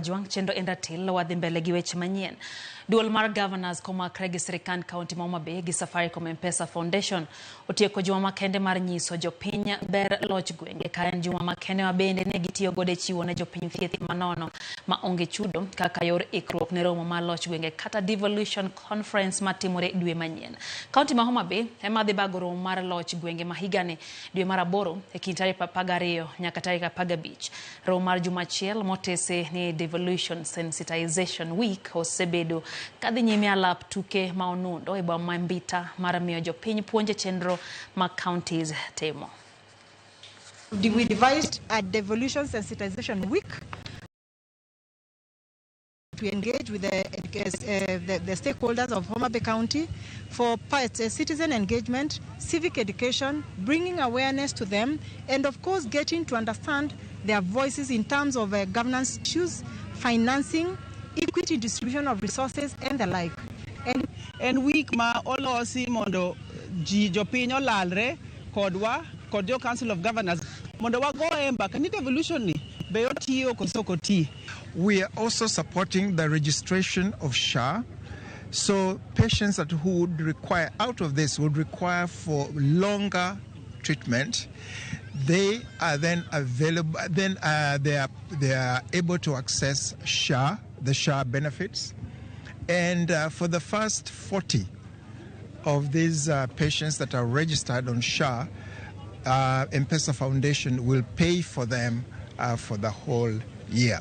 Jwang' chenro en ratil wadhi mbele gi weche manyien. Duol mar Governors komakre gi sirikand kaunti ma Homa Bay gi Safaricom M-Pesa Foundation otieko juma makende mar nyiso jopiny ber loch gwenge ka en juma makende ma bende ne gitiyo godo e chiwo ne jopiny thieth manono ma onge chudo kaka yor ikruok ne romo mar loch gwenge kata devolution conference matimore dwe manyien. Kaunti ma Homa Bay ema dhi bago romo mar loch gwenge ma higani dwe mar aboro e kind tarik 12 nyaka tarik 15. Romo mar juma achiel motese ni Devolution Sensitization Week osebedo kadhi nyime alap tuke ma Onundo e boma ma Mbita mar miyo jopiny puonj e chenro ma counties timo. We devised a devolution sensitization week to engage with the stakeholders of Homa Bay County for citizen engagement, civic education, bringing awareness to them, and of course getting to understand their voices in terms of governance issues, financing, equity distribution of resources, and the like. And en week ma olosi mondo ji jopiny olalre kodwa kod jo Council of Governors mondo wago e mbaka ni devolution ni be otiyo koso ok oti. We are also supporting the registration of SHA. So patients that who would require out of this would require for longer treatment, they are then available, then they are able to access SHA, the SHA benefits. And for the first 40 of these patients that are registered on SHA, M-Pesa Foundation will pay for them for the whole year.